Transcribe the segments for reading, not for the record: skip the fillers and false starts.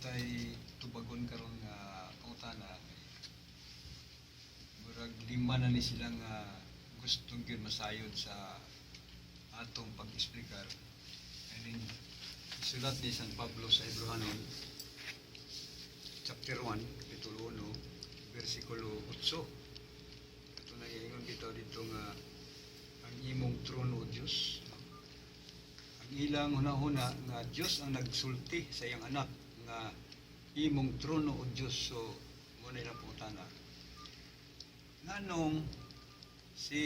Natay tubagon karon nga pangutana. Murag lima na ni sila nga gusto gyud masayod sa atong pag-explicar. Ining isulat ni San Pablo sa Hebreohanon, chapter 1, kapitulo 1, versikulo 8. Ato na ingon bitaw dito nga ang imong trono, o Dios. Ang ilang hunahuna nga Dios ang nagsulti sa iyang anak nga imong trono, o Dios. So mo na ilang pangutana. Nganong si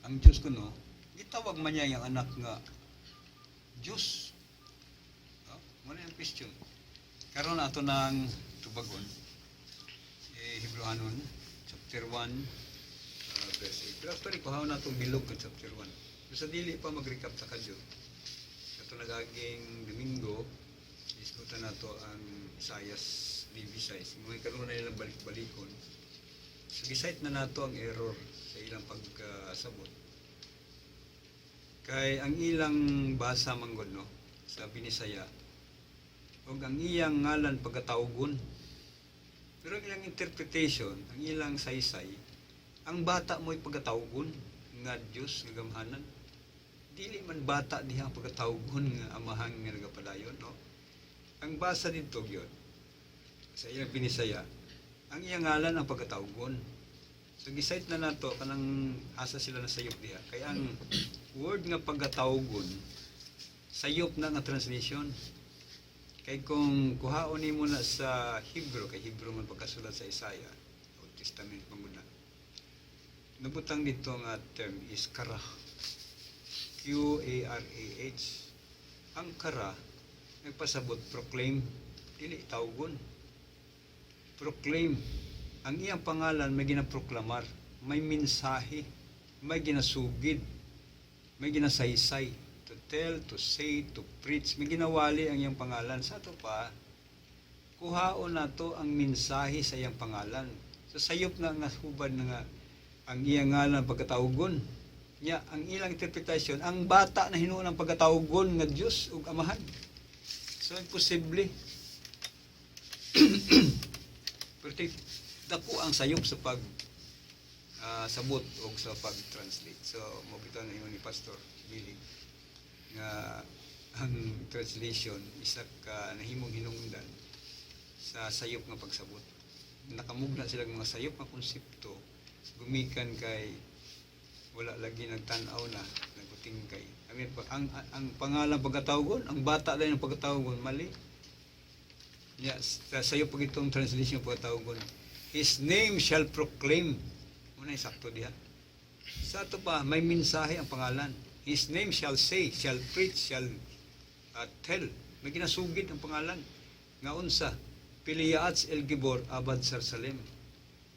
ang Dios kuno gitawag man niya iyang anak nga Dios? No? Mo na yung question. Karon ato nang tubagon. Eh, Hebreohanon chapter 1 verse 8. Pero actually, kuhaon na itong bilog ng chapter 1. Basta dili pa mag-recap sa kadyo. Ato nagaging Domingo, isgutan nato ang Isaias BB size. Mga karon na ilang balik-balikon. So, gi-cite na nato ang error sa ilang pagkasabot. Kay ang ilang basa manggod, no, sa Binisaya ug ang iyang ngalan pagkatawgon. Pero ang ilang interpretation, ang ilang saysay, ang bata mo'y pagkatawgon nga Dios nga gamhanan. Dili man bata diha ang pagkatawgon nga amahan nga nagapadayon, no? Ang basa dito gyud sa ilang Binisaya, ang iyang ngalan ang pagkatawgon. So gi-cite na nato kanang asa sila na sayop diha. Kay ang word nga pagkatawgon, sayop na nga translation. Kay kung kuhaon nimo na sa Hebrew, kay Hebrew man pagkasulat sa Isaiah, Old Testament man gud na. Nabutang dito nga term is kara. Qarah. Ang kara nagpasabot proclaim, dili tawgon. Proclaim. Ang iyang pangalan may ginaproklamar, may mensahe, may ginasugid, may ginasaysay. To tell, to say, to preach, may ginawali ang iyang pangalan. Sa ato pa, kuhaon nato ang mensahe sa iyang pangalan. So sayop na nga hubad na nga ang iyang ngalan pagkatawgon. Nya ang ilang interpretasyon, ang bata na hinuon ang pagkatawgon nga Dios ug Amahan. So imposible. Pero dako ang sayop sa pag sabot og sa pag-translate. So mo bitaw na ingon ni Pastor Billy nga ang translation isa ka nahimong hinungdan sa sayop nga pagsabot. Nakamugna sila mga sayop nga konsepto gumikan kay wala lagi nagtan-aw na nagkutingkay. I mean, ang pangalan pagkatawgon, ang bata din ang pagkatawgon, mali. Ya, sa sayo pag itong translation pagkatawgon, "His name shall proclaim." Una sakto diha. Sa ato pa, may mensahe ang pangalan. His name shall say, shall preach, shall tell. May ginasugid ang pangalan. Nga unsa, Piliaats El Gibor Abad Sarsalem.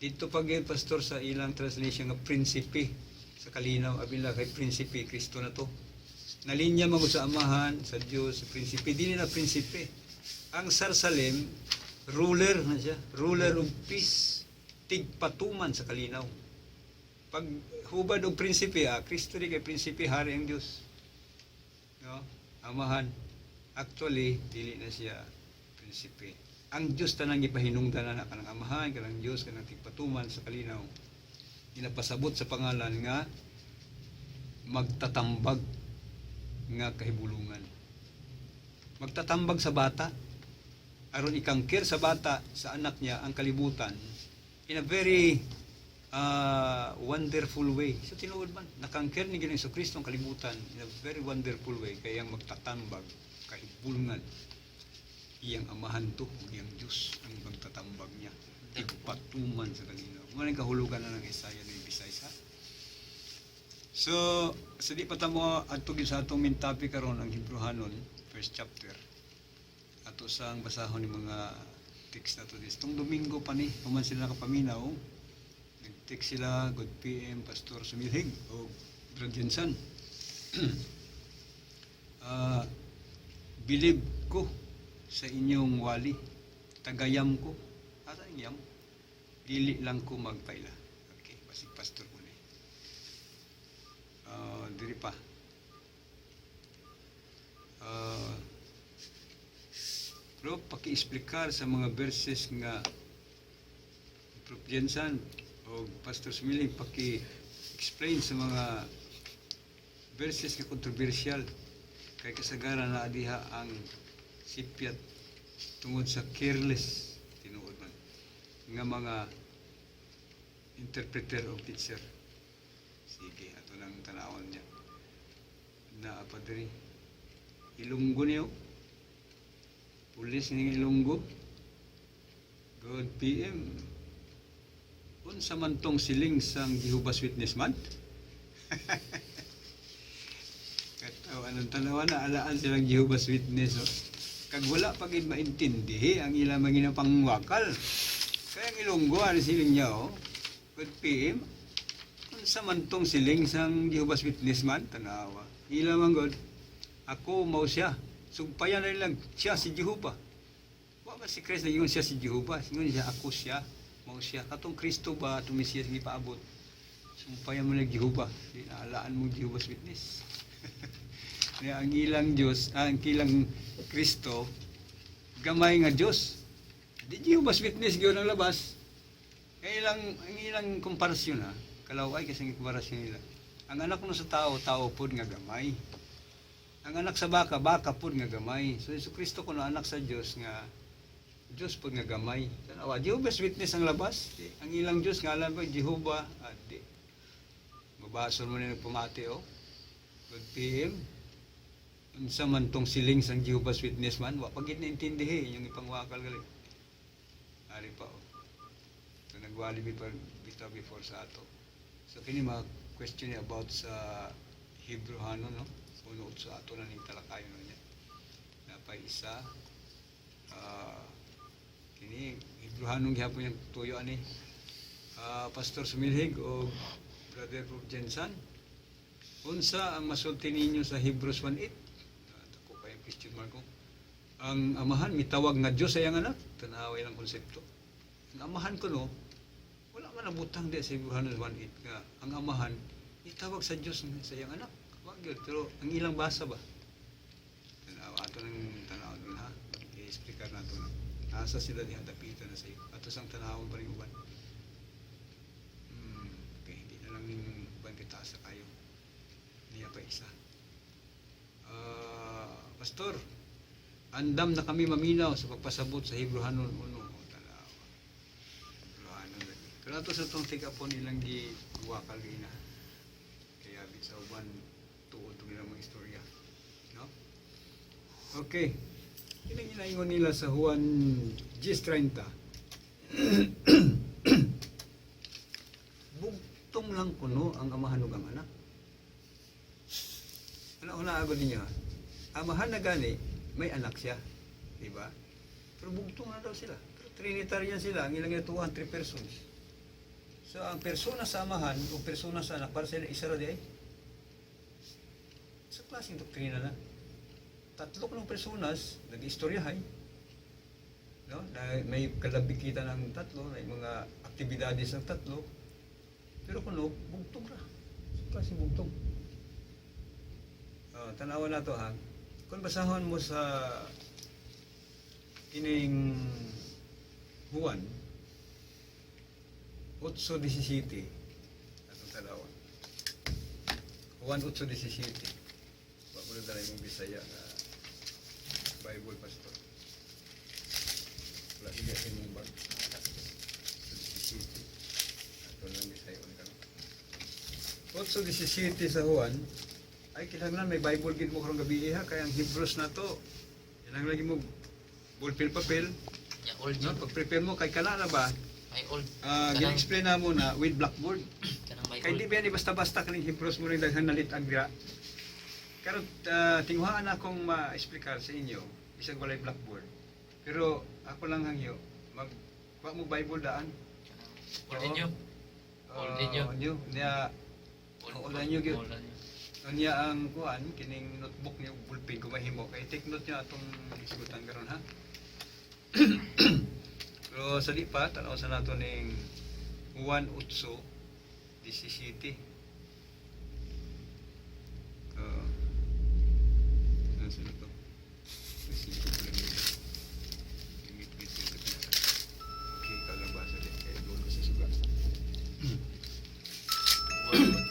Dito pag yun, Pastor, sa ilang translation nga prinsipe sa kalinaw, abi nila kay prinsipe, Kristo na to. Nalinya mo sa Amahan, sa Diyos, sa prinsipe. Dili na prinsipe. Ang Sarsalem, ruler na siya. Ruler of peace. Tigpatuman sa kalinaw. Pag hubad og prinsipe, Kristo di kay prinsipe, hari ang Diyos. No? Amahan. Actually, dili na siya prinsipe. Ang Diyos tanang gipahinungdan na kanang Amahan, kanang Diyos, kanang tigpatuman sa kalinaw. Ginapasabot sa pangalan nga magtatambag nga kahibulungan. Magtatambag sa bata aron i-conquer sa bata, sa anak niya ang kalibutan in a very wonderful way. Sa tinuod man, na-conquer ni Ginoong Kristo ang kalibutan in a very wonderful way kay ang magtatambag kahibulungan iyang Amahan to ug iyang Diyos ang magtatambag niya tigpatuman sa kalinaw. Mao nang kahulugan na ng Isaiah 9:6, ha. So, sa di pa ta mo adto gyud sa atong main topic karon, ang Hebreohanon, first chapter. Ato sang basahon ni mga text na to this. Tong Domingo pa ni, human sila nakapaminaw. Nag-text sila, good PM, Pastor Sumilhig o Brad Jensen. Bilib ko sa inyong wali. Tagayam ko. Asa ang yam? Dili lang ko magpaila. Okay, basig pastor ko ni. Diri pa. Pero paki-explicar sa mga verses nga, Prof. Jensen o Pastor Smiling, paki-explain sa mga verses nga controversial kay kasagaran na diha ang sipyat tungod sa careless, tinuod man, nga mga interpreter o teacher. Sige, ato nang tanawon niya. Na pa diri. Ilonggo niyo. Pulis ning Ilonggo. Good PM. Unsa man tong siling sang Jehovah's Witness man? Katawa ng tanawa na alaan silang Jehovah's Witness. Oh. Kag wala pa gid maintindi ang ilang mga ginapangwakal. Kaya ang Ilonggo, ano siling niya, oh? Good PM. Unsa man tong siling sang Jehovah's Witness man? Tanawa. Ila man god. Ako mao siya. Sugpayan na lang siya si Jehovah. Wa ba si Christ nag-ingon siya si Jehovah? Ingon siya, ako siya. Mao siya. Katong Kristo ba, atong Mesiyas nga ipaabot. Sumpayan mo nag Jehovah. Di naalaan mo Jehovah's Witness. Kaya ang ilang Diyos, ang ilang Kristo, gamay nga Diyos. Di Jehovah's Witness gyud ang labas. Kaya ang ilang komparasyon ha, kalaway kasi ang komparasyon nila. Ang anak no sa tao, tao pod nga gamay. Ang anak sa baka, baka pod nga gamay. So Jesu Kristo kuno anak sa Dios nga Diyos pod nga gamay. Tanawa, Jehovah's Witness ang labas. Di, ang ilang Diyos nga alam ba Jehovah, di. Mabason mo na pumati, oh. Good PM. Unsa man tong siling sang Jehovah's Witness man, wa pa gid naintindihi yung ipangwakal gali. Ari pa, oh. So nagwali before bitaw before sa ato. So kini mga question niya about sa Hebrew-hanon, no? Uno sa ato na ning talakayon niya. Napay isa, kini Hebrew-hanon gihapon yung tuyo ani. Pastor Sumilhig o Brother Rob Jensen, unsa ang masulti ninyo sa Hebrews 1:8? Dako pa yung question mark ko. Ang amahan mitawag nga Dios sa iyang anak, tanawa ilang konsepto. Ang amahan ko no, wala man nabutang di sa Hebrews 1:8 nga ang amahan itawag sa Dios sa iyang anak. Wa gyud, pero ang ilang basa ba? Tanawa ato nang tanaw dun ha. I-explicar nato na. Asa sila diha, dapitan na sa iyo. Ato sang tanawon pa rin uban. Okay, hindi na lang yung uban kita sa kayo. Niya pa isa. Pastor, andam na kami maminaw sa pagpasabot sa Hebrehanon uno. O, tanawa. Hebrehanon lagi. Pero ato sa itong tigapon ilang giwakal na. Kaya sa uban tuod itong ilang mga istorya. No? Okay. Ilang inaingon nila sa Juan 10:30. Bugtong lang kuno ang amahan ug ang anak. Ano una agad ninyo, ha? Amahan na gani, may anak siya. Diba? Pero bugtong na daw sila. Pero Trinitarian sila, ang ilang ginatuan, three persons. So ang persona sa amahan o persona sa anak, para sila isa ra di ay. Sa klaseng doktrina na. Tatlo ng personas, nag-istoryahay. No? Na may kalabikitan ng tatlo, may mga aktibidades ng tatlo. Pero kuno, bugtong ra. Sa klaseng bugtong. Tanawa na to ha. Kung basahon mo sa kining Juan 8:17, atong tanawa. Juan 8:17. Wa ko na dala imong Bisaya nga Bible, Pastor. Wala gid sa imong bag. 8:17. Ato lang Bisaya ulit karon. 8:17 sa Juan ay kinahanglan may Bible gid mo karong gabi ha, kay ang Hebrews na to. Kinahanglan lagi mo ballpen, papel, Ya, old no? yun. Pag-prepare mo kay kana na ba? May old. Gin-explain na mo na with blackboard. Kanang may Kay old. di ba ni basta-basta kaning Hebrews mo rin daghan nalit ang dira. Karon tinguhaan akong ma-explicar sa inyo bisag walay blackboard. Pero ako lang hangyo mag kuha mo Bible daan. Kanang old ninyo. Old ninyo. New niya. Old, Old ninyo gyud. Old ninyo. Unya ang kuan kining notebook niyo, ballpen kung mahimo kay take note niyo atong isgutan karon ha. Pero sa di pa tan-aw sa nato ning Juan 8:17. Nasa na to? Ay, sige ko pala dito.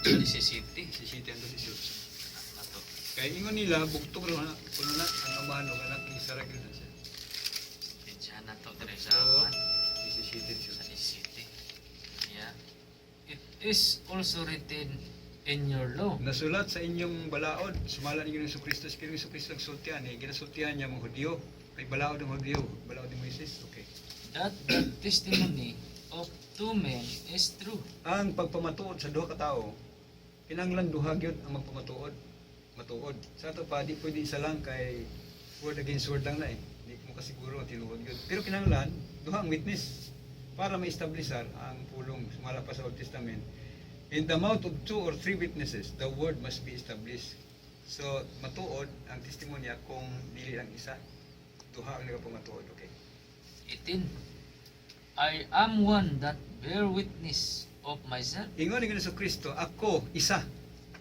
17. 17 hangtod 18. Ato. Kay ingon nila bugtong ra na kuno na ang amahan ug anak, isa ra gyud na siya. Bidyahan na to dire sa So, kuan. 17 Sa 18. 17. Yeah. It is also written in your law. Nasulat sa inyong balaod, sumala ninyo ni Kristo, si Kristo Kristo nagsultihan eh, ginasultihan niya mga Hudyo. Kay balaod ng Hudyo, balaod ni Moises. Okay. That the testimony of two men is true. Ang pagpamatuod sa duha ka tawo, kinahanglan duha gyud ang magpamatuod. Matuod. Sa ato pa di pwede isa lang kay word against word lang na eh. Di mo kasiguro ang tinuod gyud. Pero kinahanglan duha ang witness para ma-establisar ang pulong sumala pa sa Old Testament. In the mouth of two or three witnesses, the word must be established. So, matuod ang testimonya kung dili lang isa. Duha ang nagapamatuod. Okay. 18. I am one that bear witness of myself. Ingon ni Hesus Kristo, ako isa.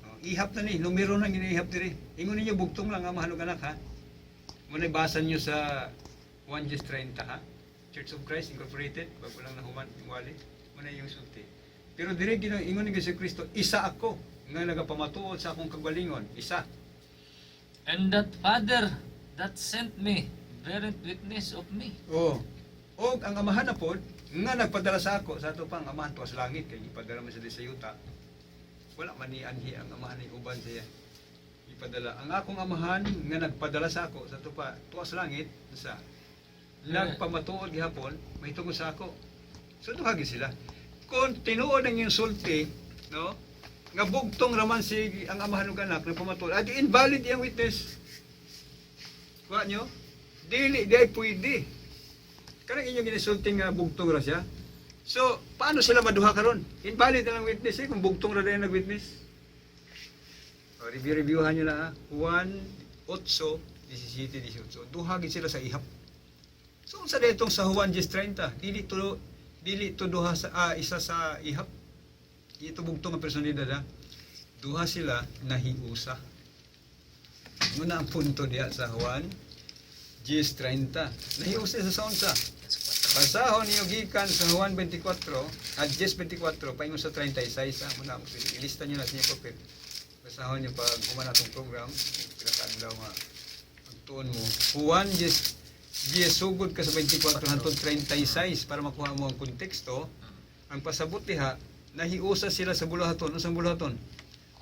Oh, ihap na ni, numero na ginaihap diri. Ingon ninyo bugtong lang ang amahan ug anak ha. Muna basa niyo sa 1:30 ha. Church of Christ Incorporated, bago lang nahuman yung wali. Muna yung sulti. Pero diri ingon ni Hesus Kristo, isa ako nga nagapamatuod sa akong kagalingon, isa. And that Father that sent me beareth witness of me. Oh. Og ang amahan na pod nga nagpadala sa ako sa ato pa ang amahan tuwa sa langit kay gipadala man siya diri sa yuta. Wala man ni anhi ang amahan ni uban siya. Ipadala ang akong amahan nga nagpadala sa ako sa ato pa tuwa sa langit sa nagpamatuod gihapon mahitungod sa ako. So duha gyud sila. Kung tinuod ang iyong sulti, no? Nga bugtong raman si ang amahan ug anak nagpamatuod, adi invalid iyang witness. Kuha nyo? Dili, di ay pwede. Kanang inyong ginasulti nga bugtong ra siya. So, paano sila maduha karon? Invalid na lang witness eh, kung bugtong ra din nag-witness. O, review-reviewhan nyo na ha. 1, 8, 17, 18. Duha gid sila sa ihap. So, unsa na itong sa Juan 10:30? Dili to duha sa isa sa ihap. Ito bugtong ang personalidad ha. Duha sila nahiusa. Muna ang punto diha sa Juan 10:30. Nahiusa sa unsa. Basahon niyo gikan sa Juan 24 at 10:24 paingon sa 36 ha. Muna ang ilista niyo na sa inyong papel. Basahon niyo pag human atong program, pila ka adlaw nga pagtuon mo. Juan 10 10 sugod ka sa 24 hangtod 36 para makuha mo ang konteksto. Ang pasabot diha, nahiusa sila sa buluhaton. Unsang buluhaton?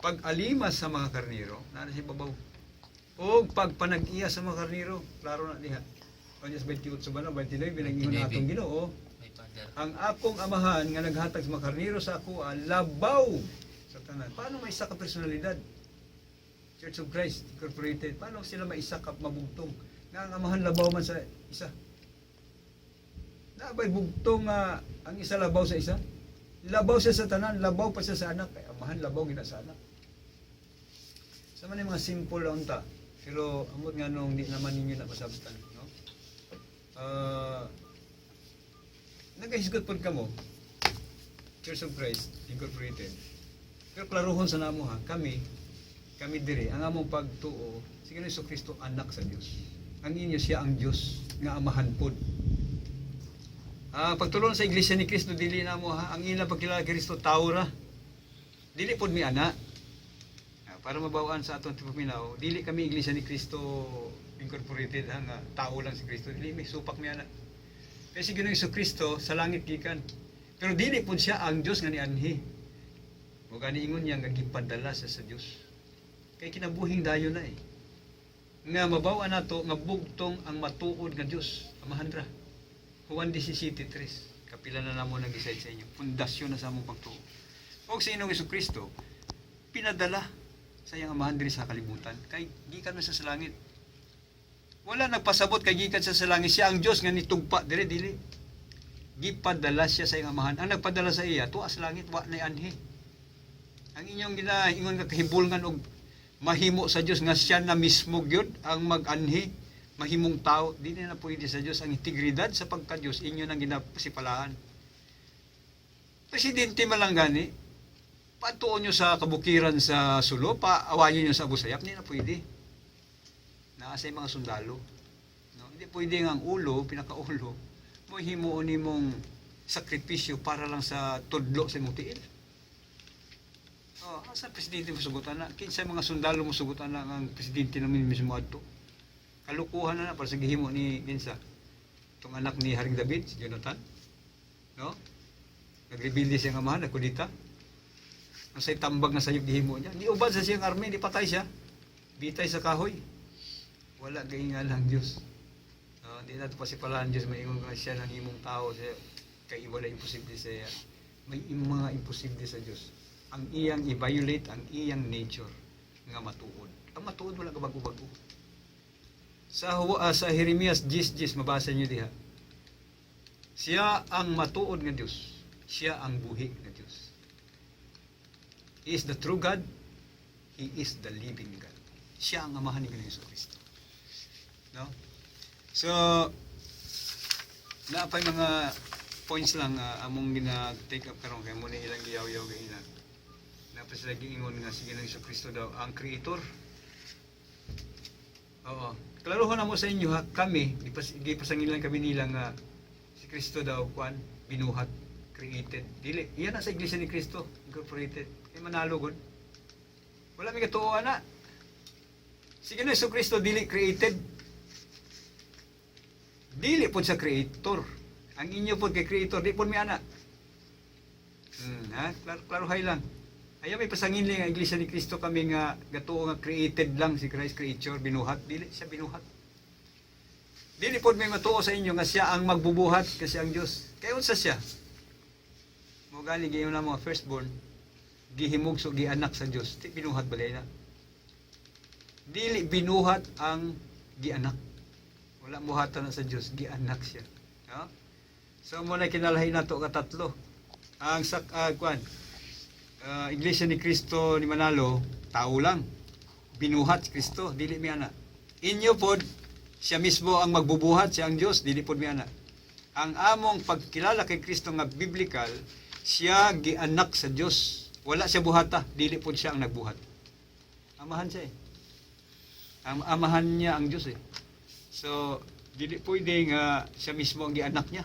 Pag-alimas sa mga karniro, naa na siya babaw. O pagpanag-iya sa mga karniro, klaro na diha. Kanya sa 28 ba na, 29, binangingon na atong Ginoo. My Father. Ang akong amahan nga naghatag sa mga karniro sa ako, labaw sa tanan. Paano may isa ka personalidad? Church of Christ Incorporated. Paano sila maisa ka mabugtong? Nga ang amahan labaw man sa isa. Naabay bugtong nga ang isa labaw sa isa? Labaw siya sa tanan, labaw pa siya sa anak. Kay amahan labaw gina sa anak. Sa man yung mga simple lang ta. Pero amot nga nung di naman ninyo na masabtan, no? Nagahisgot pod kamo Church of Christ Incorporated. Pero klaruhon sa namo ha, kami kami diri ang among pagtuo si Ginoong Kristo anak sa Dios. Ang inyo siya ang Dios nga amahan pod. Pagtulon sa Iglesia ni Cristo dili namo ha, ang ila pagkilala kay Kristo tao ra. Dili pod mi ana. Para mabawaan sa atong tipaminaw, dili kami Iglesia ni Cristo Incorporated ha, nga tao lang si Kristo. Dili mi supak mi ana. Kay si Ginoong Kristo sa langit gikan. Pero dili pud siya ang Dios nga nianhi. Mo gani ingon niya nga gipadala siya sa Dios. Kay kinabuhing dayon na eh. Nga mabaw-an nato nga bugtong ang matuod nga Dios, Amahan ra. Juan 17:3. Kapila na namo nang decide sa inyo. Pundasyon na sa among pagtuo. Og sa Ginoong Kristo pinadala sa iyang amahan diri sa kalibutan kay gikan man siya sa langit. Wala nagpasabot kay gikan siya sa langit, siya ang Dios nga nitugpa diri dili. Gipadala siya sa iyang amahan. Ang nagpadala sa iya tuwa sa langit, wa nay anhi. Ang inyong ginaingon nga kahibulngan og mahimo sa Dios nga siya na mismo gyud ang mag-anhi, mahimong tao, dili na pwede sa Dios ang integridad sa pagka-Dios inyo nang ginapasipalaan. Presidente man lang gani, patuon nyo sa kabukiran sa Sulo, paawayin nyo sa Abu Sayyaf, hindi na pwede. Naa sa mga sundalo. No? Hindi pwede nga ang ulo, pinakaulo, mo himuon nimong sakripisyo para lang sa tudlo sa imong tiil. Oh, asa presidente mo sugutan na? Kinsa mga sundalo mo sugutan na ang presidente namin mismo adto? Kalukuhan na na para sa gihimo ni kinsa? Itong anak ni Haring David, si Jonathan. No? Nagrebelde siya nga amahan, nagkudita. Ang say tambag nga sayop gihimo niya. Niuban sa siyang army, di patay siya. Bitay sa kahoy. Wala gaingal ang Diyos. No, di nato pasipalaan Diyos, maingon nga siya ng imong tao siya kay wala imposible sa iya. May mga imposible sa Diyos. Ang iyang i-violate ang iyang nature nga matuod. Ang matuod, wala ka bago-bago. Sa Jeremias 10:10, mabasa niyo diha. Siya ang matuod nga Dios. Siya ang buhi nga Dios. He is the true God. He is the living God. Siya ang amahan ni Ginoong Kristo. No? So, naa pay mga points lang among gina-take up karon kay mo ni ilang giyaw-yaw gaina. Naa pa sila giingon nga si Ginoong Kristo daw ang creator. Oo. Klarohon na mo sa inyo ha, kami, gipasangilan kami nila nga si Kristo daw kuan binuhat, created. Dili, iyan na sa Iglesia ni Cristo Incorporated. Kay manalo gud. Wala mi katuo ana. Si Ginoong Kristo dili created. Dili pod sa creator. Ang inyo pod kay creator, di pod mi ana. Ha? Klaro, klarohay lang. Ayaw may pasangin lang ang Iglesia ni Cristo kami nga gatuo nga created lang si Christ, creature, binuhat. Dili siya binuhat. Dili pod may matuo sa inyo nga siya ang magbubuhat kasi ang Dios. Kay unsa siya? Mo gani giyon na mga firstborn gihimugso, gianak sa Dios. Di binuhat balay na. Dili binuhat ang gianak. Wala buhatan na sa Dios, gianak siya. No? So mo na kinalahi nato katatlo. Ang sak kwan Iglesia ni Cristo ni Manalo, tao lang. Binuhat si Kristo, dili mi ana. Inyo pod, siya mismo ang magbubuhat, siya ang Dios, dili pod mi ana. Ang among pagkilala kay Kristo nga biblical, siya gianak sa Dios. Wala siya buhata, dili pod siya ang nagbuhat. Amahan siya eh. Ang amahan niya ang Dios eh. So, dili pwede nga siya mismo ang gianak niya.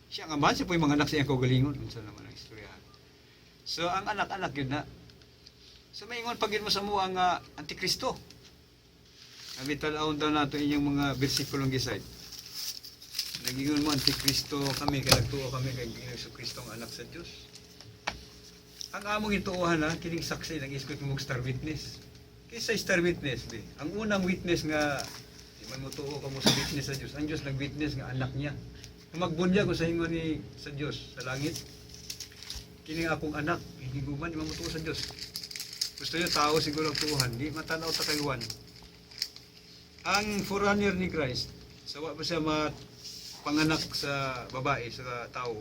Siya ang amahan, siya po yung mga anak sa iyang kaugalingon. Unsa naman ang istorya? So, ang anak-anak yun na. So, maingon pag mo sa mo ang Antikristo. Abi tan-awon daw nato inyong mga bersikulong gisayt. Nagingon mo Antikristo kami kay nagtuo kami kay Ginoong Kristo ang anak sa Dios. Ang among ituohan ha, kining saksi nag-isgot mo star witness. Kinsa star witness di. Ang unang witness nga di man mo tuo kamo sa witness sa Dios. Ang Dios nag-witness nga anak niya. Kung magbunyag ko sa ingon ni sa Dios sa langit, kini ang akong anak, higuman, di man mo tuo sa Dios. Gusto niyo tao siguro ang tuuhan, di matanaw ta kay Juan. Ang forerunner ni Christ, sa wa pa siya panganak sa babae, sa tao,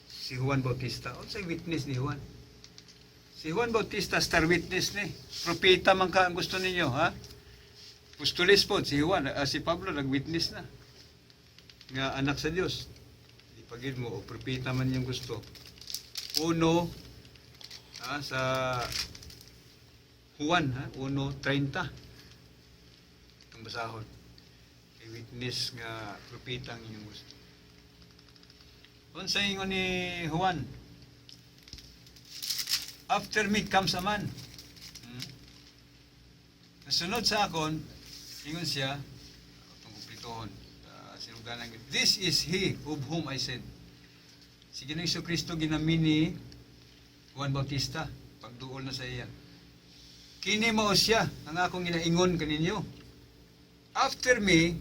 si Juan Bautista. Unsay witness ni Juan? Si Juan Bautista, star witness ni. Propeta man ka ang gusto ninyo, ha? Apostoles po, si Juan, si Pablo nag-witness na. Nga anak sa Dios. Di pagid mo, o propeta man yung gusto. Uno, sa Juan, ha? 1:30. Itong basahon. Kay witness nga propeta ang inyong gusto. Unsa ingon ni Juan? "After me comes a man." Nasunod sa akon, ingon siya, itong kumplitohon, sinugdanan, "This is he of whom I said." Si Ginoong Kristo ginamin ni Juan Bautista, pagduol na sa iya. Kini mao siya ang akong ginaingon kaninyo. "After me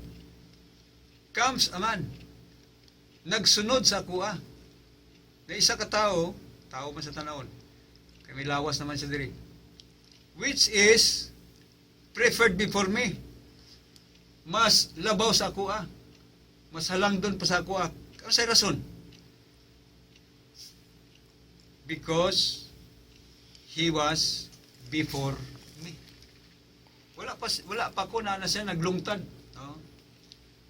comes a man." Nagsunod sa akoa. Na isa ka tao, tao man sa tanawon. Kay may lawas naman siya diri. "Which is preferred before me." Mas labaw sa akoa. Mas halangdon pa sa akoa. Ano sa rason? "Because he was before me." Wala pa ko na siya naglungtad. No?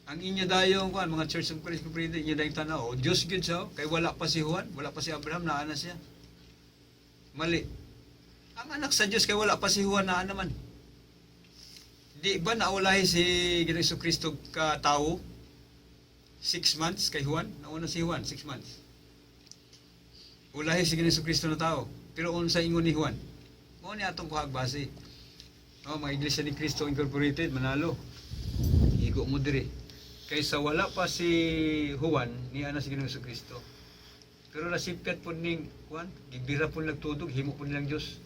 Ang inyo dayon kuan mga Church of Christ Incorporated, inyo dayong tanaw, oh, Diyos gyud siya, oh. Kay wala pa si Juan, wala pa si Abraham, naa na siya. Mali. Ang anak sa Diyos kay wala pa si Juan, naa naman. Di ba naulahi si Ginoong Kristo ka tao? 6 months kay Juan? Nauna si Juan, 6 months. Ulahi si Ginoong Kristo na tao. Pero unsa ingon ni Juan? Mao ni atong kuhag base. Oh, mga Iglesia ni Cristo Incorporated, Manalo. Igo mo diri. Kaysa wala pa si Juan, ni ana si Ginoong Kristo. Pero nasipyat po ning Juan, gibira po nagtudog, himo po nilang Diyos.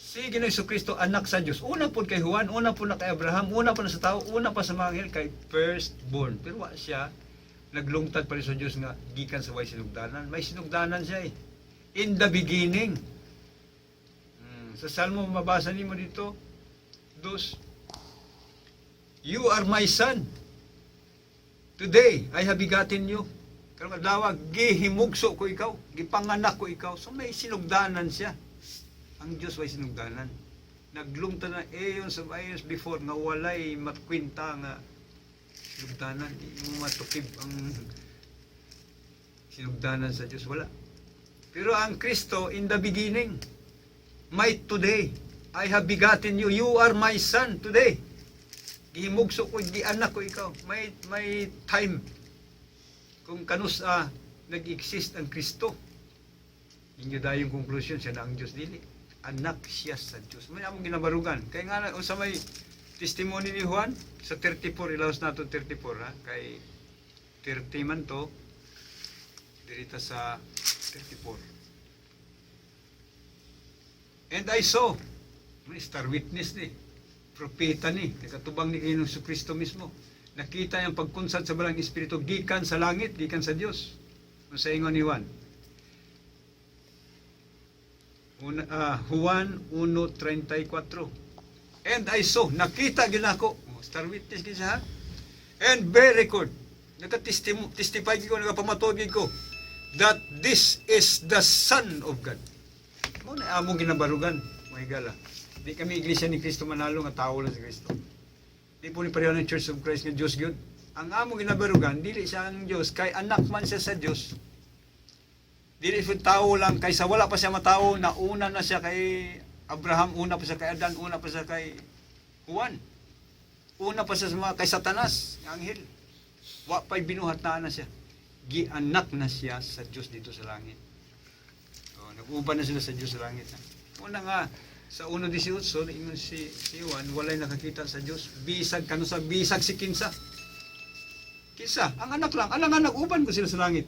Si Ginoong Kristo anak sa Diyos. Una po kay Juan, una po na kay Abraham, una pa na sa tao, una pa sa mga anghel, kay firstborn. Pero wa siya naglungtad pa rin sa Diyos nga gikan sa way sinugdanan. May sinugdanan siya eh. In the beginning. Sa Salmo, mabasa nimo dito, dos. "You are my son. Today, I have begotten you." Karong adlaw, gihimugso ko ikaw, gipanganak ko ikaw. So may sinugdanan siya. Ang Diyos way sinugdanan. Naglungtad na aeons of aeons before nga walay matkwinta nga sinugdanan. Di mo matukib ang sinugdanan sa Diyos. Wala. Pero ang Kristo, in the beginning, my today, I have begotten you. You are my son today. Gihimugso ko, gianak ko ikaw. May time kung kanus-a nag-exist ang Kristo. Inyo dayong conclusion, siya na ang Diyos, dili. Anak siya sa Diyos. May among ginabarugan. Kaya nga, unsa may testimony ni Juan sa 34, ilaos nato 34 ha, kay 30 man to, dirita sa 34. "And I saw," may star witness ni, propeta ni, nakatubang ni Ginoong Kristo mismo. Nakita yung pagkunsad sa Balaang Espiritu gikan sa langit, gikan sa Dios. Unsa ingon ni Juan? Juan 1:34. "And I saw," nakita gyud nako. Oh, star witness gyud siya, ha? "And bear record." Naka-testify ko, nagapamatuod gyud ko "that this is the Son of God." Mao na among ginabarugan, mga higala. Di kami Iglesia ni Cristo Manalo nga tao lang si Kristo. Di po ni pareho ng Church of Christ nga Diyos gyud. Ang among ginabarugan, dili siya ang Diyos, kay anak man siya sa Diyos. Dili po tao lang, kay sa wala pa siya matao, nauna na siya kay Abraham, una pa siya kay Adan, una pa siya kay Juan. Una pa siya sa mga, kay Satanas, nga anghel. Wa pa'y binuhat na na siya. Gianak na siya sa Diyos dito sa langit. So, nag-uban na sila sa Diyos sa langit. Ha? Una nga, sa 1:18, ingon si Juan, walay nakakita sa Diyos. Bisag kano sa bisag si kinsa. Kinsa, ang anak lang, alang anak, uban ko sila sa langit.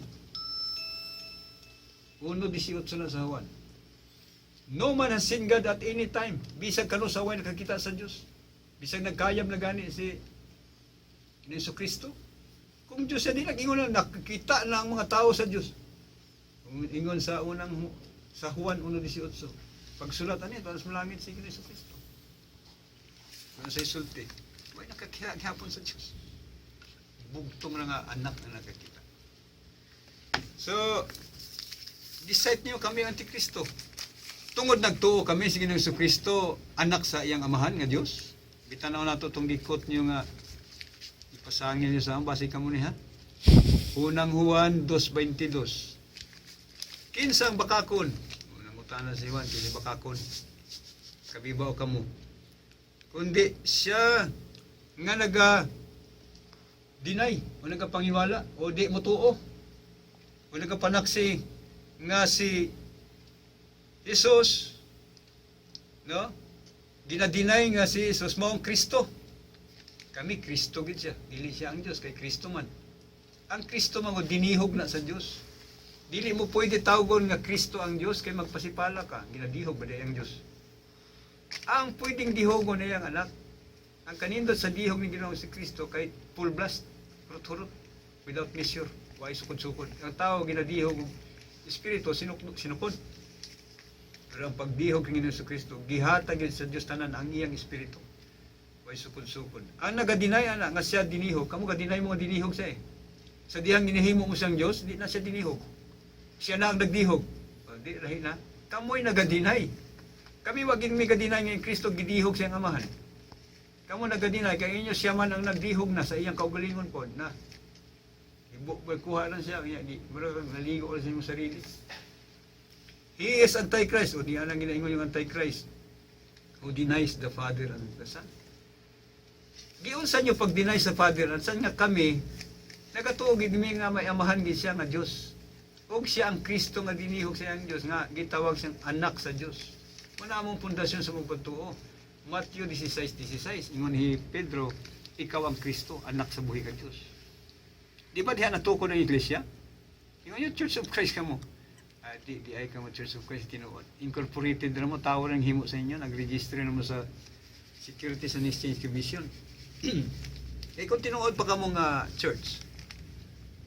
1:18 na sa Juan. No man has seen God at any time. Bisag kano sa way nakakita sa Diyos. Bisag nagkayab na gani si Jesu Kristo. Kung Diyos siya, di nag-ingon na nakakita na ang mga tao sa Diyos. Kung ingon sa unang sa Juan 1:18. Pagsulat ani para sa langit si Jesu Kristo. Ano sa isulti? Way nakakita gihapon sa Diyos. Bugtong na nga anak na nakakita. So, decide niyo kami ang Antikristo. Tungod nagtuo kami sa Ginoong Kristo, anak sa iyang amahan nga Dios. Bitanaw nato tong gikot niyo nga ipasangil niyo sa among basi kamo ni ha. Unang Juan 2:22. Kinsang bakakon? Unang utana si Juan, kinsa bakakon? Kabibaw kamo. Kundi siya nga naga deny o nagapangiwala o di mo tuo o nagapanaksi nga si Jesus, no, gina-deny nga si Jesus mao ang Kristo. Kami, Kristo gid siya, dili siya ang Dios kay Kristo man. Ang Kristo man dinihog na sa Dios. Dili mo pwede tawgon nga Kristo ang Dios kay magpasipala ka, ginadihog ba ang Dios? Ang pwedeng dihogon na iyang anak. Ang kanindot sa dihog ni Ginoong si Kristo kay full blast, hurot-hurot, without measure, way sukod-sukod. Ang tao ginadihog og espiritu sinukod. Pero ang pagdihog kang Ginoong Kristo, gihatag gyud sa Dios tanan ang iyang espiritu. Way sukod-sukod. Ang nagadeny ana nga siya dinihog, kamo gadeny mo nga dinihog siya eh. Sa dihang ginahimo mo siyang Dios, di na siya dinihog. Siya na ang nagdihog. O, di lahi na. Kamoy nagadeny. Kami wag mi gadeny nga Kristo gidihog sa iyang amahan. Kamo nagadeny kay inyo siya man ang nagdihog na sa iyang kaugalingon pod na. Ibo ba kuha lang siya kanya di mura kang naligo lang sa imong sarili. He is Antichrist. O di anang ginaingon yung Antichrist who denies the Father and the Son. Giunsa nyo pag-deny sa Father and Son nga kami nagatuo gid mi nga may amahan gid siya nga Dios. Ug siya ang Kristo nga dinihog sa iyang Dios nga gitawag siyang anak sa Dios. Mao na among pundasyon sa among pagtuo. Matthew 16:16, ingon ni Pedro, "Ikaw ang Kristo, anak sa buhi nga Dios." Di ba diha natukod ang iglesia? Ingon yung Church of Christ kamo. Ah, di ay kamo Church of Christ tinuod. Incorporated na mo, tao nang himo sa inyo, nag-register na mo sa Securities and Exchange Commission. Eh kung tinuod pa kamo nga church,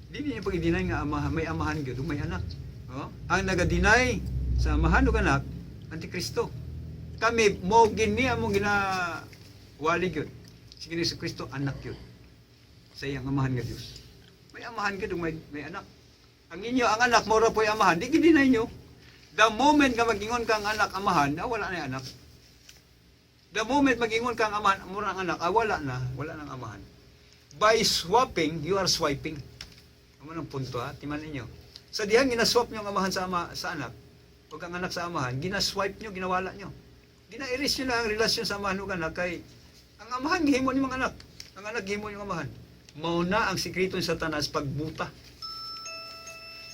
di niyo pag-deny nga ama, may amahan gyud ug may anak. Oh? Ang naga-deny sa amahan ug anak, Antikristo. Kami mo gini among ginawali gyud. Si Jesu Kristo anak gyud sa iyang amahan nga Dios. May amahan gyud ug may anak. Ang inyo ang anak mao ra po'y amahan, di gid-deny nyo. The moment nga magingon ka ang anak amahan, ah, wala na yung anak. The moment magingon ka ang amahan, mura ang anak, ah, wala na, wala nang amahan. By swapping, you are swiping. Amo ng punto ha, timan ninyo. Sa dihang ginaswap nyo ang amahan sa ama sa anak, ug ang anak sa amahan, ginaswipe nyo, ginawala nyo. Gina-erase nyo na ang relasyon sa amahan ug anak kay ang amahan gihimo ni mga anak. Ang anak gihimo yung amahan. Mao na ang sikreto ni Satanas pagbuta.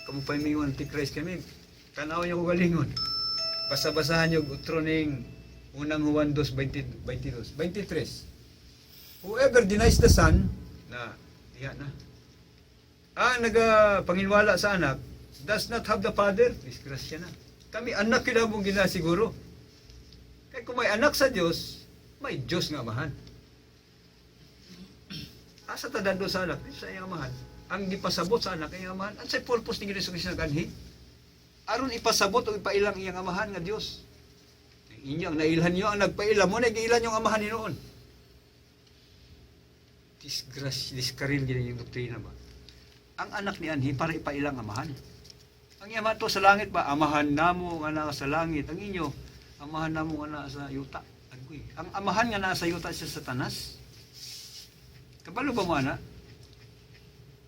Kamo pa may Antichrist kami. Tanaw niyo ko galingon. Basa-basahan niyo utro ning Unang Juan 2:20, 22, 23. Whoever denies the Son, na diha na. Ang nagapanginwala sa anak does not have the Father. Disgrasya na. Kami anak yun among ginasiguro. Kaya kung may anak sa Diyos, may Diyos nga amahan. Asa ta dando sa anak? Dito sa iyang amahan. Ang gipasabot sa anak iyang amahan. Ang say purpose ni Jesu Kristo nag-anhi? Aron ipasabot o ipailang iyang amahan nga Diyos. Inyo ang nailhan niyo ang nagpaila mo na giilan yung amahan ni noon. Disgrace, diskaril gini yung doktrina ba? Ang anak ni anhi para ipailang amahan. Ang iyama to sa langit ba? Amahan namo nga naa sa langit. Ang inyo, amahan namo nga naa sa yuta. Agoy. Ang amahan nga naa sa yuta siya Satanas. Kabalo ba mo ana?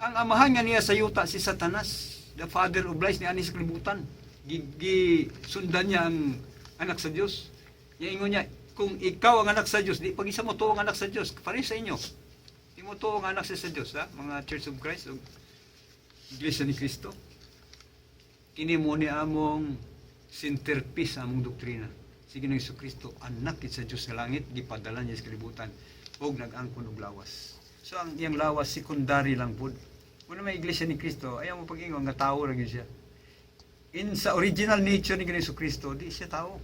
Ang amahan nga niya sa yuta si Satanas, the father of lies ni ani sa kalibutan. Gi sundan niya ang anak sa Dios. Niya ingon niya, kung ikaw ang anak sa Dios, di pag isa mo tuo ang anak sa Dios, pareho sa inyo. Di mo tuo ang anak sa Dios, ha? Mga Church of Christ, o Iglesia ni Cristo. Kini mo ni among centerpiece sa among doktrina. Sige ng Kristo, anak sa Dios sa langit, gipadala niya sa kalibutan ug nag-angkon og lawas. So ang iyang lawas secondary lang pud. Kung may Iglesia ni Cristo, ayaw mo pag-ingon nga tao ra gyud siya. In sa original nature ni Jesu Kristo, di siya tao.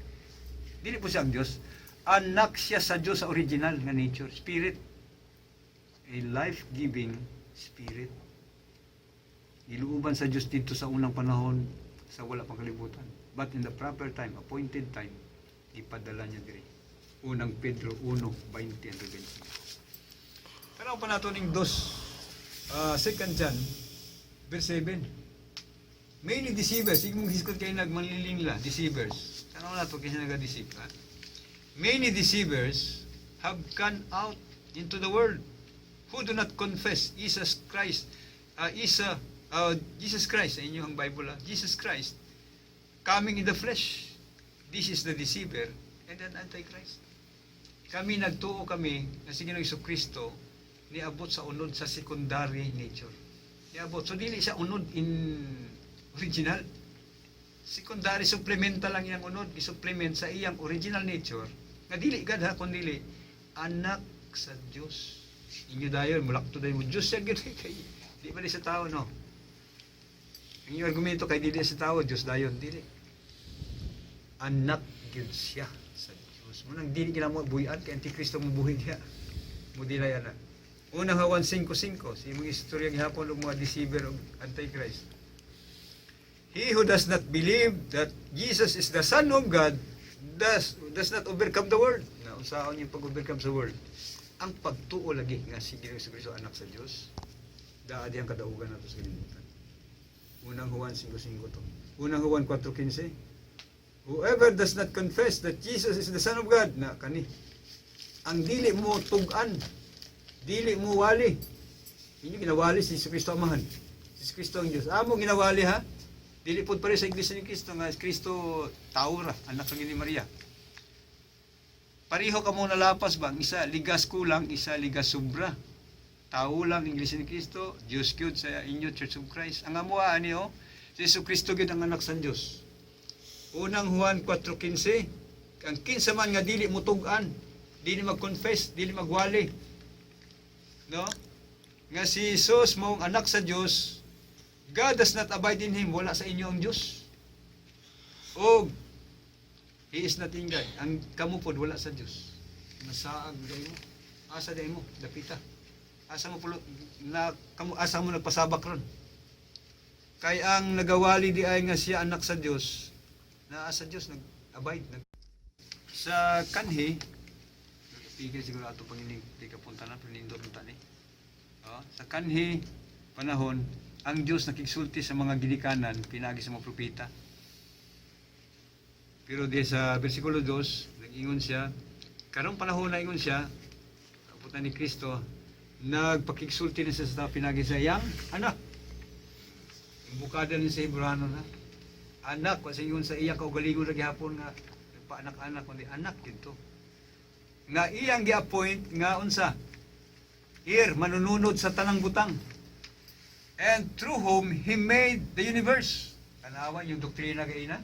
Dili po siya ang Diyos. Anak siya sa Diyos sa original nga nature, spirit. A life-giving spirit. Giluoban sa Diyos dito sa unang panahon sa wala pang kalibutan. But in the proper time, appointed time, ipadala niya diri. Unang Pedro 1:20 and 25. Pero pa nato ning dos, Second John, verse 7. Many deceivers, sige mong hisgot kayo nagmanlilingla, deceivers. Ano na to kasi naga-deceive, ha? Many deceivers have gone out into the world who do not confess Jesus Christ, Jesus Christ, sa inyong Bible, ha? Jesus Christ, coming in the flesh. This is the deceiver and an Antichrist. Kami nagtuo kami na si Ginoong Kristo niabot sa unod sa secondary nature. Niabot. So dili siya unod in original. Secondary, supplemental lang iyang unod, i-supplement sa iyang original nature nga dili God ha, kun dili anak sa Dios. Inyo dayon mulakto dayon mo Dios siya gyud kay di ba ni sa tao, no? Ang inyong argumento kay dili sa tao, Dios dayon dili. Anak gyud siya sa Dios. Munang dili kina mo buhian kay Antikristo mo buhi diha. Mo dilay ana. Unang Juan 5:5, sa imong istorya gihapon og mga deceiver og Antichrist. He who does not believe that Jesus is the Son of God does not overcome the world. Na unsaon yung pag-overcome sa world? Ang pagtuo lagi nga si Ginoong Kristo anak sa Dios. Daa diyang kadaugan nato sa kalibutan. Unang Juan 5:5 to. Unang Juan 4:15. Whoever does not confess that Jesus is the Son of God, na kani. Ang dili mo tug-an, dili mo wali. Inyo ginawali si Jesu Kristo amahan. Si Jesu Kristo ang Diyos. Amo ginawali ha. Dili pod pare sa Iglesia ni Kristo nga si Kristo tao ra, anak lang ni Maria. Pareho ka mo nalapas ba? Ang isa ligas kulang, isa ligas sobra. Tao lang ang Iglesia ni Kristo, Diyos gyud sa inyo Church of Christ. Ang amo ani oh, si Jesu Kristo gyud ang anak sa Diyos. Unang Juan 4:15. Ang kinsa man nga dili mutug-an, dili mag-confess, dili magwali, no? Nga si Jesus maong anak sa Dios, God does not abide in him, wala sa inyo ang Dios. Og he is not in God. Ang kamo pod wala sa Dios. Nasaag diay mo. Asa diay mo, dapita. Asa mo pulot na kamo, asa mo nagpasabak ron? Kay ang nagawali di ay nga siya anak sa Dios, naa sa Dios, nag-abide nag sa kanhi. Pigil siguro ato panginig di ka punta na pero nindot unta ni. Oh, sa kanhi panahon, ang Dios nakigsulti sa mga ginikanan pinaagi sa mga propeta. Pero di sa versikulo 2, nag-ingon siya, karong panahon na ingon siya, abutan ni Kristo, nagpakigsulti na siya sa tao pinaagi sa iyang anak. Imbukada ni sa Hebrano na. Anak, kasi ingon sa iya kaugalingon ra gihapon nga nagpaanak-anak, kundi anak dito. Nga iyang gi-appoint nga unsa? Heir, manununod sa tanang butang. And through whom he made the universe. Tanawan yung doktrina kay ina.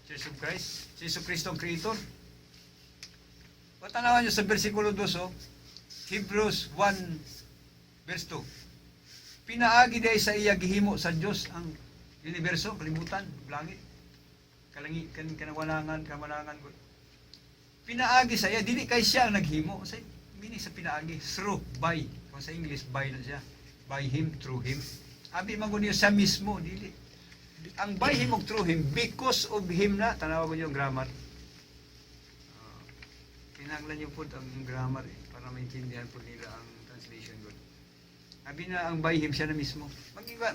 Church of Christ. Si Jesu Cristo ang creator. Patanawan niyo sa versikulo 2, oh. Hebrews 1 verse 2. Pinaagi diay sa iya gihimo sa Dios ang universo, kalibutan, langit. Kalangi kan kanawalangan, kamalangan. Pinaagi sa iya, dili kay siya ang naghimo. Sa meaning sa pinaagi, through, by. Kung sa English, by na siya. By him, through him. Abi man gud niyo siya mismo, dili. Ang by him ug through him, because of him na, tanawa ko niyo ang grammar. Kinahanglan niyo po ang grammar eh, para maintindihan po nila ang translation good. Abi na ang by him, siya na mismo.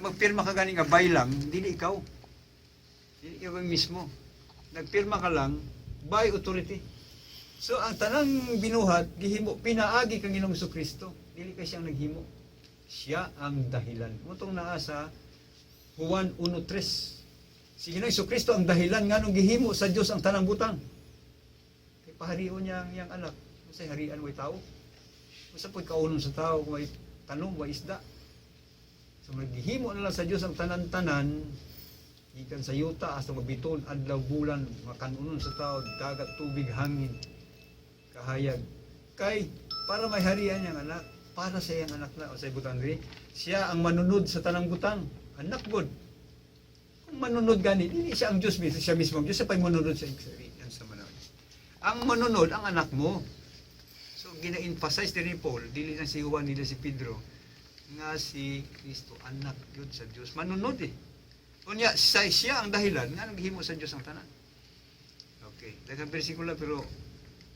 Magpirma ka gani nga by lang, dili ikaw. Dili ikaw mismo. Nagpirma ka lang by authority. So ang tanang binuhat gihimo pinaagi kang Ginoong Kristo. Dili kay siyang naghimo. Siya ang dahilan. Mutong naa sa Juan 1:3. Si Ginoong Kristo ang dahilan nganong gihimo sa Dios ang tanang butang. Kay paharion niya ang iyang anak. Unsay harian way tao? Unsa pud kaunon sa tao kung may tanom, way isda? So maghihimo na lang sa Dios ang tanan-tanan gikan sa yuta hasta mabiton, adlaw, bulan, makanunon sa tao, dagat, tubig, hangin, kahayag. Kay para may harian niyang anak, para sa iyang anak na o sa butang diri, siya ang manunod sa tanang butang. Anak god. Kung manunod gani, dili siya ang Diyos mismo, siya mismo ang Diyos, siya pa'y manunod sa yan sa manunod. Ang manunod, ang anak mo. So, gina-emphasize din ni Paul, dili na si Juan, dili si Pedro, nga si Kristo, anak yun sa Diyos. Manunod eh. Unya, siya ang dahilan nga naghimo sa Diyos ang tanan. Okay, daghang bersikulo pero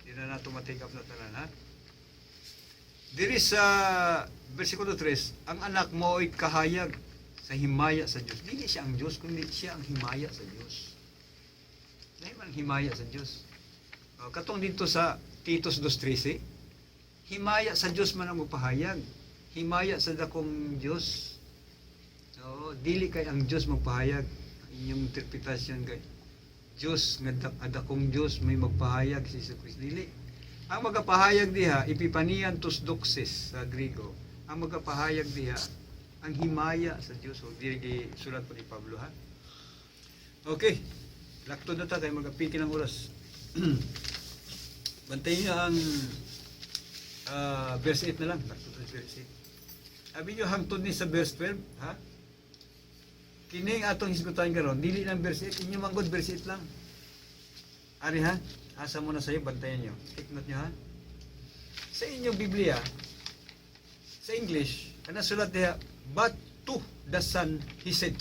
di na nato ma-take up na tanan ha. Diri sa versikulo 3, ang anak mo ay kahayag sa himaya sa Diyos. Dili siya ang Diyos, kundi siya ang himaya sa Diyos. Dahil man ang himaya sa Diyos. Katong dito sa Titos 2.13, himaya sa Diyos man ang magpahayag. Himaya sa dakong Diyos. Oo, dili kay ang Diyos magpahayag. Ang inyong interpretasyon kay Diyos nga dakong Diyos may magpahayag si Jesus Cristo. Dili. Ang magapahayag diha, epipanian tos doxes sa Grigo. Ang magapahayag diha, ang himaya sa Diyos. O dili sulat po ni Pablo ha. Okay. Laktod na ta kay magapiki ng oras. Bantayan niyo ang verse 8 na lang. Laktod na verse 8. Abi niyo hangtod ni sa verse 12, ha? Kini ang atong hisgutan karon, dili lang verse 8, inyo manggod verse 8 lang. Ari ha, asa mo na sa'yo, bantayan niyo. Take note niyo ha. Sa inyong Biblia, sa English, kana sulat diha, "But to the Son he said,"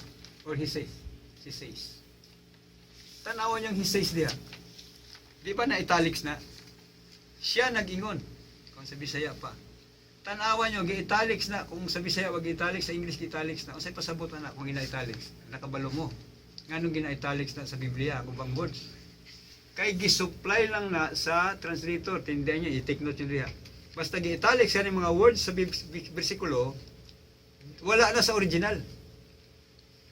or he says, he says. Tanawan yung "he says" diha. Di ba na italics na? Siya nag-ingon. Kung sa Bisaya pa. Tanawan nyo, gi-italics na. Kung sa Bisaya, wag italics, sa English, gi-italics na. Unsay pasabot na kung gina-italics? Nakabalo mo. Nganong gina-italics na sa Biblia, ang ubang words? Kay gi-supply lang na sa translator. Tindihan niyo, i-take note nyo diha. Basta gi-italics yan yung mga words sa bersikulo, wala na sa original.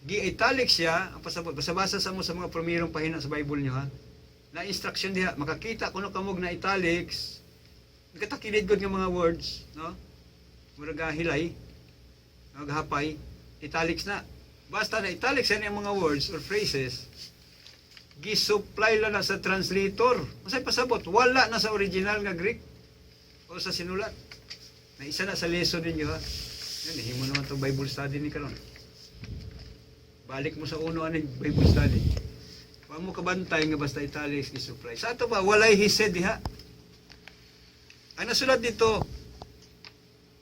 Gi-italics siya, ang pasabot. Basa-basa sa mo sa mga primerong pahina sa Bible nyo ha. Na instruction diha, makakita kuno kamog na italics, nagkatakilid gud nga mga words, no? Murag hilay, naghapay, italics na. Basta na italics yan yung mga words or phrases, Gisupply lang na sa translator. Masay pasabot, wala na sa original nga Greek o sa sinulat. Na isa na sa lesson ninyo, ha. Yan, himo naman itong Bible study ni karon. Balik mo sa uno aning Bible study. Wa mo kabantay nga basta italics gisupply. Sa ato pa, walay "he said" diha. Ang nasulat dito,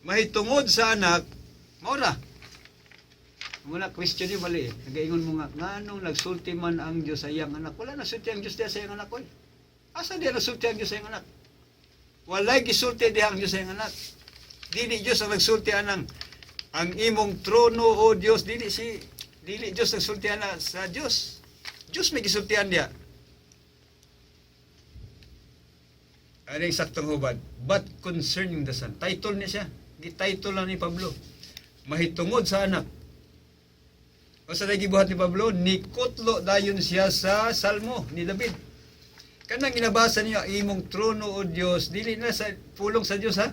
mahitungod sa anak, mao na. Muna question niyo mali eh. Nagaingon mo nga, nganong nagsulti man ang Diyos sa iyang anak? Wala nasulti ang Diyos diha sa iyang anak, oy. Asa diha nasulti ang Diyos sa iyang anak? Walay gisulti diha ang Diyos sa iyang anak. Dili Diyos ang nagsulti anang "Ang imong trono, o Diyos." Dili Diyos nagsulti ana sa Diyos. Diyos may gisultian diha. Ano yung saktong hubad? "But concerning the Son." Title niya siya. Gi-title lang ni Pablo. Mahitungod sa anak. O sa gibuhat ni Pablo, nikutlo dayon siya sa Salmo ni David. Kanang ginabasa niyo, "Imong trono, o Dios," dili na sa pulong sa Dios, ha.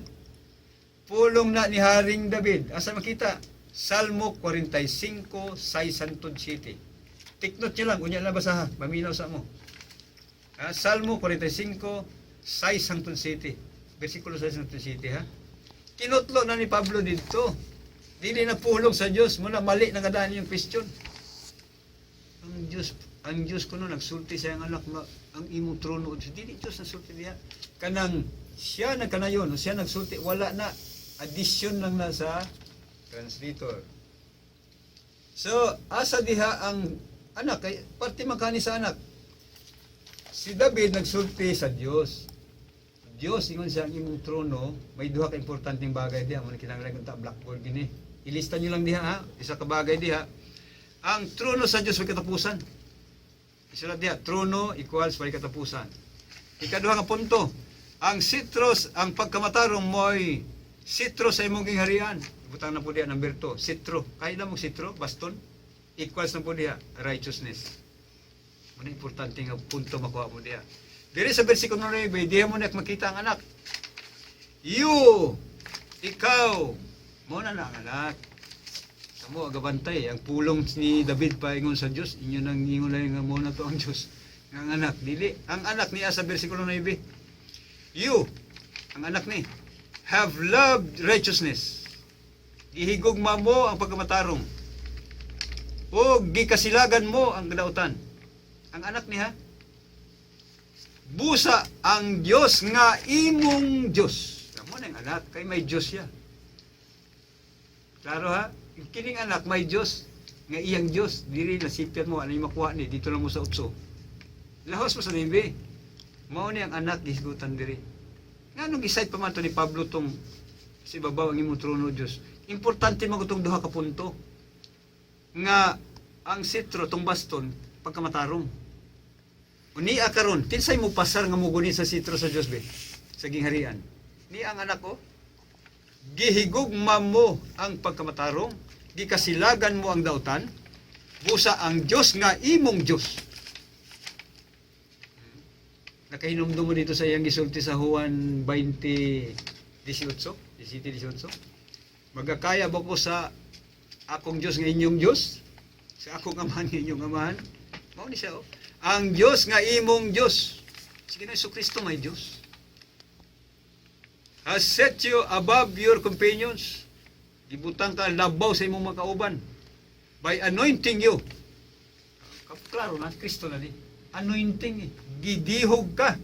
Pulong na ni Haring David. Asa makita? Salmo 45, 6 hangtod 7. Take note niyo lang, unya lang basa ha, maminaw sa mo. Ha? Salmo 45, 6 hangtod 7. Versikulo 6 hangtod 7, ha. Kinutlo na ni Pablo dito. Dili na pulong sa Dios, muna mali na nga daan yung question. Ang Dios kuno nagsulti sa iyang anak nga "Ang imong trono, o Diyos." Dili Dios nagsulti diha. Kanang siya nagkanayon, siya nagsulti, wala na, addition lang na sa translator. So, asa diha ang anak kay parte man kani sa anak? Si David nagsulti sa Dios. Dios, ingon siya, "Ang imong trono," may duha ka importanteng bagay diha, mo na kinahanglan kung ta blackboard gini. Ilista niyo lang diha ha, isa ka bagay diha. Ang trono sa Dios may katapusan. Isulat diha, trono equals may katapusan. Ikaduha nga punto, ang sitros, ang pagkamatarong mo'y sitro sa imong gingharian. Butang na po diha number 2, sitro. Kaya na mo sitro, baston, equals na po diha, righteousness. Muna importante nga punto makuha mo diha. Diri sa versikulo 9, diha mo na makita ang anak. You, ikaw, mo na na ang anak. Kamo agabantay ang pulong ni David paingon sa Dios, inyo nang ingon lang nga mo na to ang Dios. Nga ang anak dili, ang anak niya sa versikulo 9. You, ang anak ni, have loved righteousness. Gihigugma mo ang pagkamatarong. O gikasilagan mo ang kadautan. Ang anak niya, busa ang Dios nga imong Dios. Amo na ang anak, kay may Dios siya. Klaro ha? Kining anak may Dios nga iyang Dios. Diri na sipyat mo ano yung makuha ni dito lang mo sa utso. Lahos mo sa 9. Mao ni ang anak gisgutan diri. Nganong gi-cite pa man to ni Pablo tong "Sa ibabaw ang imong trono, Dios"? Importante man tong duha ka punto. Nga ang sitro tong baston pagkamatarong. Unia karon, kinsay mo pasar nga muguni sa sitro sa Dios be? Sa gingharian. Ni ang anak ko, gihigugma mo ang pagkamatarong, gikasilagan mo ang dautan, busa ang Dios nga imong Dios. Nakahinumdum mo dito sa iyang gisulti sa Juan 20:18, 17:18. "Magakaya ba ko sa akong Dios nga inyong Dios? Sa akong Amahan nga inyong Amahan?" Mao ni siya oh. Ang Dios nga imong Dios. Sige na, Kristo may Dios. Has set you above your companions. Gibutang ka labaw sa imong mga kauban. By anointing you. Klaro na, Kristo na di. Anointing eh. Gidihog ka.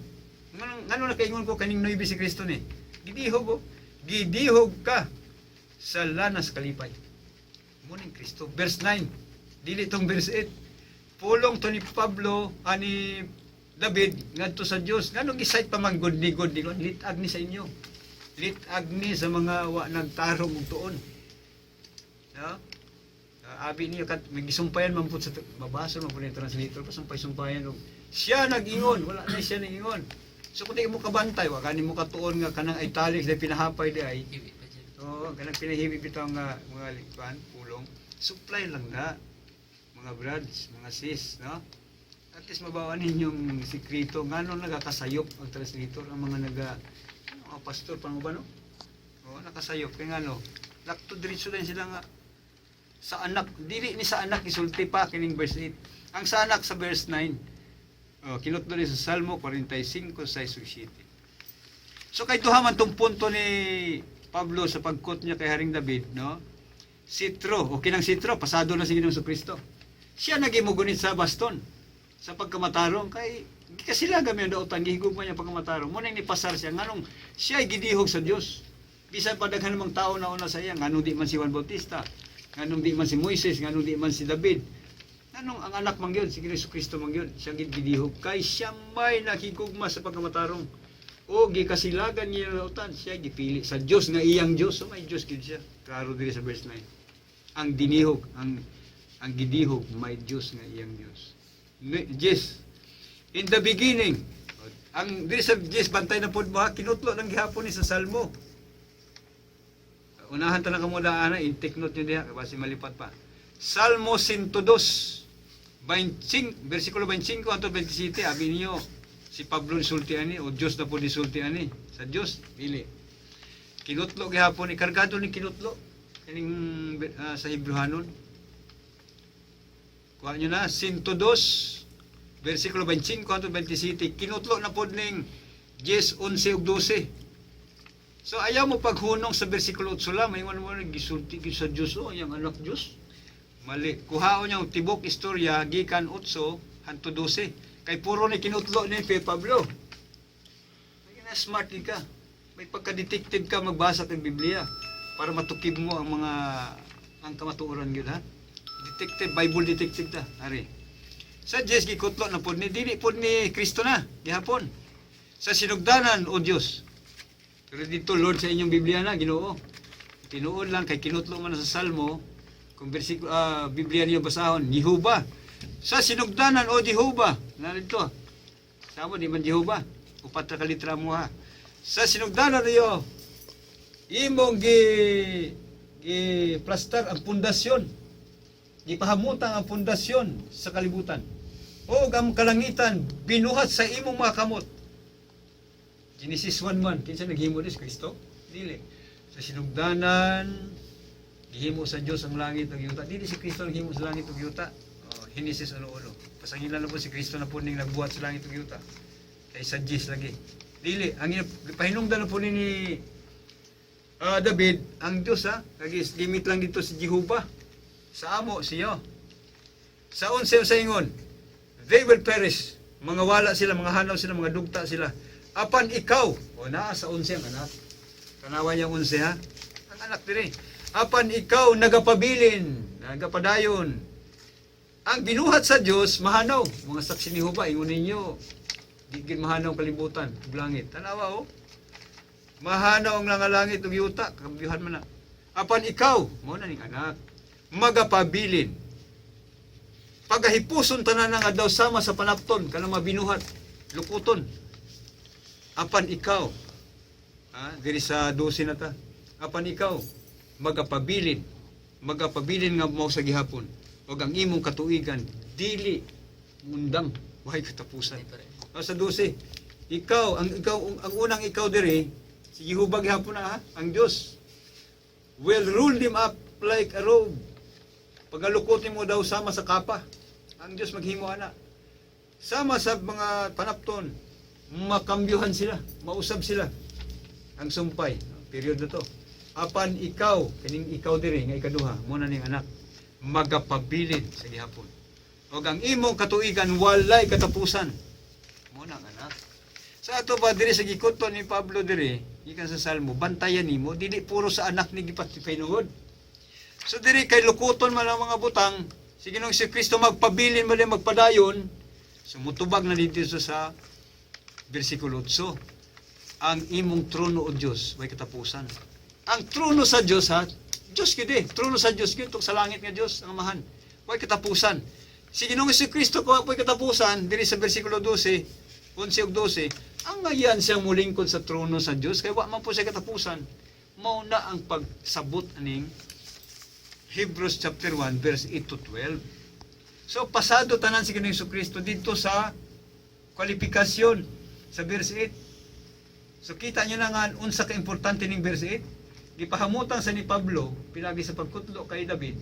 Ngano nakaingon ko kaning 9 si Kristo ni? Gidihog oh. Gidihog ka sa lanas kalipay. Muning Kristo. Verse 9. Dili tong verse 8. Pulong to ni Pablo ani David ngadto sa Dios. Ngano gi-cite pa man gud ni gud ni litag ni sa inyo? Litag ni sa mga wa nagtarong og tuon. No? Abi niyo kat may gisumpayan man pud sa mabaso man pud ni translator pa sumpay-sumpayan og siya nag-ingon, wala na siya nag-ingon. So kung di mo kabantay, wa gani mo katuon nga kanang italics na pinahapay di ay Hiwi pa dyan. Oo, kanang pinahibi bitaw nga mga likuan, pulong. Supply lang na mga brads, mga sis, no? At least mabawan ninyong sikreto ngano nagakasayop ang translator, ang mga naga ano, mga pastor pa mo ba, no? Oo, nakasayop kay ngano. Lakto diretso lang sila nga sa anak, dili ni sa anak isulti pa kining verse 8. Ang sa anak sa verse 9. Oh, kinutlo ni sa Salmo 45, 6 ug 7. So kay duha man tong punto ni Pablo sa pag-quote niya kay Haring David, no? Sitro, okay nang sitro, pasado na si Ginoong Kristo. Siya nagimugunit sa baston sa pagkamatarong kay kasi gami ang dautan, gihigugma niya pagkamatarong. Mo nang nipasar siya nganong siya ay gidihog sa Dios. Bisan pa daghan namang tao na una sa iya, nganong di man si Juan Bautista, nganong di man si Moises, nganong di man si David. Nganong ang anak man gyud, si Kristo Kristo man gyud, siya gid gidihog kay siya may nakigugma sa pagkamatarong. O gikasilagan niya ang dautan, siya gipili sa Dios nga iyang Dios. So may Dios gid siya. Klaro diri sa verse 9. Ang dinihog, ang gidihog may Dios nga iyang Dios. Yes. In the beginning, ang diri sa Yes, bantay na pod mo ha, kinutlo ng gihapon ni sa Salmo. Unahan ta lang kamo ana, in-take note nyo diha, kasi malipat pa. Salmo 102, 25, versikulo 25 hangtod 27, abi niyo, si Pablo nisulti ani o Dios na po nisulti ani. Sa Dios, dili. Kinutlo gihapon ni, kargado ni kinutlo kining sa Hebrehanon. Kuha nyo na, 102, versikulo 25 hangtod 27, kinutlo na pod ning 10, 11 ug 12. So ayaw mo paghunong sa versikulo 8 lang, may mo gisulti gyud sa Dios, oh, yang anak Dios. Mali. Kuhaon niya ang tibok istorya gikan 8 hangtod 12. Kay puro ni kinutlo ni Pe Pablo. Kaya na smart din ka. May pagka-detective ka magbasa ng Biblia para matukib mo ang mga ang kamatuoran gyud ha. Detective, Bible detective ta, ari. Sa Diyos gikutlo na pod ni, dili pod ni Kristo na gihapon. Sa sinugdanan, o Dios. Pero dito, Lord, sa inyong Biblia na Ginoo. Tinuod lang kay kinutlo man sa Salmo, kung versikulo Biblia niyo basahon, Jehova. Sa sinugdanan, o Jehova. Narito. Sa mo di man Jehova. Upat ra ka litra mo ha. Sa sinugdanan niyo, imong gi plastar ang pundasyon. Gipahamutang ang pundasyon sa kalibutan. O ang kalangitan binuhat sa imong mga kamot. Genesis 1:1, kinsa naghimo ni Kristo? Dili. Sa sinugdanan, gihimo sa Dios ang langit ug yuta. Dili si Kristo naghimo sa langit ug yuta. Oh, Genesis 1:1. Pasangilan na po si Kristo na po ning nagbuhat sa langit ug yuta. Kay sa Diyos lagi. Dili, ang pahinungdan na po ni David, ang Diyos ha, lagi limit lang dito si Jehova. Sa amo siya. Sa 11 sa ingon, they will perish. Mga wala sila, mga hanaw sila, mga dugta sila. Apan ikaw, o naa sa 11 ang anak. Tanawan niya ang 11 ha. Ang anak dire. Apan ikaw nagapabilin, nagapadayon. Ang binuhat sa Dios mahanaw. Mga saksi ni Jehova, ingon ninyo, di gid mahanaw ang kalibutan ug langit. Tanawa oh. Mahanaw ang langit ug yuta, kambyuhan man na. Apan ikaw, mo na ning anak, magapabilin. Pagahipuson tanan nga daw sama sa panapton kanang mabinuhat, lukuton. Apan ikaw, ha, diri sa 12 na ta. Apan ikaw magapabilin, magapabilin nga mao sa gihapon. Ug ang imong katuigan dili undang, way katapusan. Ah, sa 12, ikaw ang unang ikaw diri si Jehova gihapon na ha, ang Dios will roll them up like a robe. Pagalukotin mo daw sama sa kapa. Ang Dios maghimo ana. Sama sa mga panapton, makambyuhan sila, mausab sila. Ang sumpay, period na to. Apan ikaw, kining ikaw diri nga ikaduha, mo na ning anak, magapabilin sa gihapon. Og ang imong katuigan walay katapusan. Mo na ang anak. Sa ato ba diri sa gikuto ni Pablo diri, gikan sa Salmo, bantayan nimo dili puro sa anak ni gipatinuod. So diri kay lukuton man ang mga butang, si Ginoong si Kristo magpabilin man din magpadayon, sumutubag na dito sa versikulo 8. Ang imong trono o Dios way katapusan. Ang trono sa Dios ha, Dios gyud eh. Trono sa Dios gyud sa langit nga Dios ang Amahan. Way katapusan. Si Ginoong si Kristo ko way katapusan diri sa versikulo 12, 11 ug 12, ang ngayan siyang mulingkod sa trono sa Dios kay wa man po siya katapusan. Mao na ang pagsabot aning Hebrews chapter 1 verse 8 to 12. So pasado tanan si Ginoong Kristo dito sa kwalifikasyon sa verse 8. So kita niyo na nga unsa ka importante ning verse 8. Gipahamutan sa ni Pablo pinagi sa pagkutlo kay David.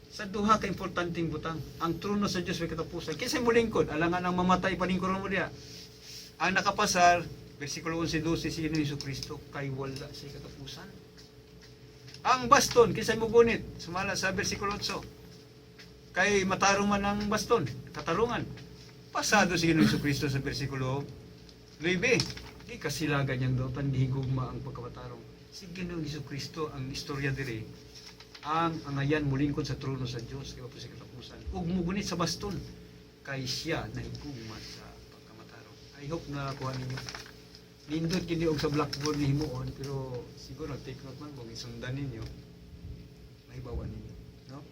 Sa duha ka importanteng butang, ang trono sa Dios may katapusan. Kinsa molingkod, alangan ang mamatay, palingkuran mo diha. Ang nakapasar, versikulo 11-12, si Ginoong Kristo kay wala siya katapusan. Ang baston, kinsa mogunit, sumala sa versikulo 8. Kay matarong man ang baston, katarungan. Pasado si Ginoong Kristo sa versikulo 9. Di kasilagan niyang dautan, gihigugma ang pagkamatarong. Si Ginoong Kristo ang istorya dire, ang angayan molingkod sa trono sa Dios kay wa sa katapusan ug mugunit sa baston kay siya nahigugma sa pagkamatarong. I hope na kuha ninyo. Nindot kini og sa blackboard ni himuon, pero siguro take note man kung isundan ninyo, mahibawan ninyo, no?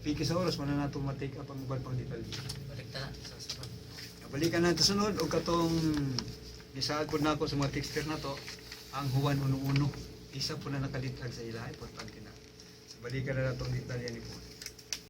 Piki sa oras man na nato ma-take up ang uban pang detalye. Balik ta na sa sunod. Balikan natin sunod og katong gisaad po nako sa mga texter na to, ang Juan 1:1. Isa po na nakalitag sa ilaha, importante na. So, balikan na nato ang detalye ni po.